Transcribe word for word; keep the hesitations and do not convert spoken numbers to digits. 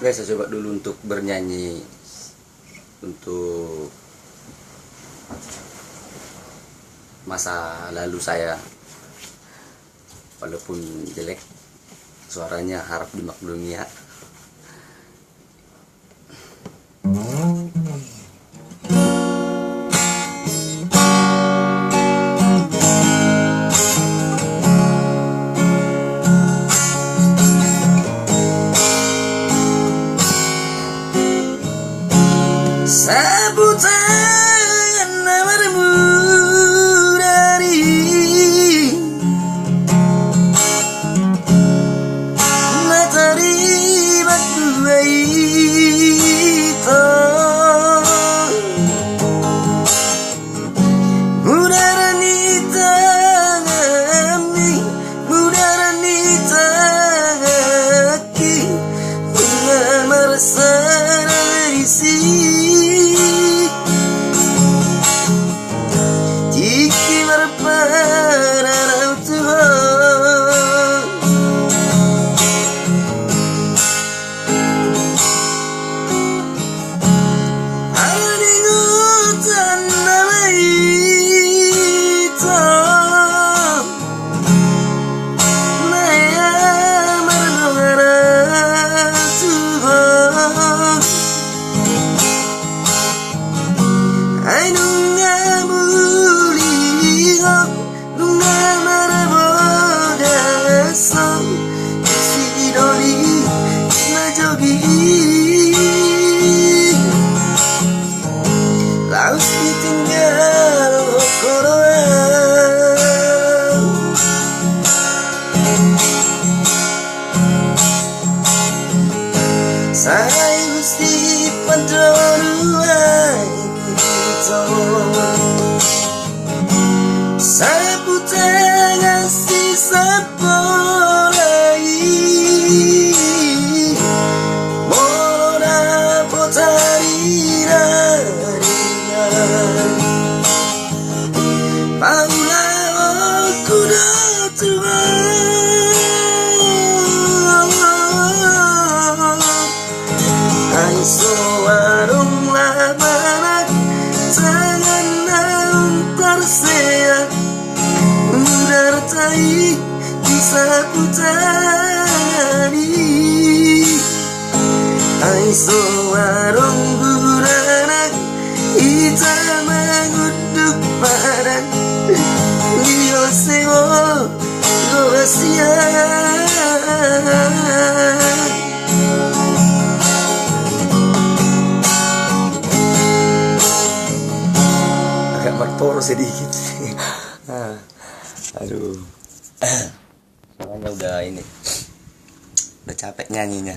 Oke, saya coba dulu untuk bernyanyi untuk masa lalu saya. Walaupun jelek suaranya, harap dimaklumi ya. Saputan na marmudar i, na tarlibat dua ito. Mudar ni tanganmi, mudar ni tangan ki, nunga marsadar disi. Tingki marpadan au tu ho. Ai nunga muli ho, nunga marbodas ho, disi doli na jogi. Laos ditinggal ho do au. Sai gusti pandoro ai. Saputan si sapola i, molo dapot ari na ringan, paulahonku do tu ho. Ai so adong lapanan tangan naung tarsea, mudar tai di saputan i. Ai so adong gunana hita mangunduk padan, di ose ho do basian. Agak marporo sedikit. Ah, aduh. Suaranya udah ini. Udah capek nyanyinya.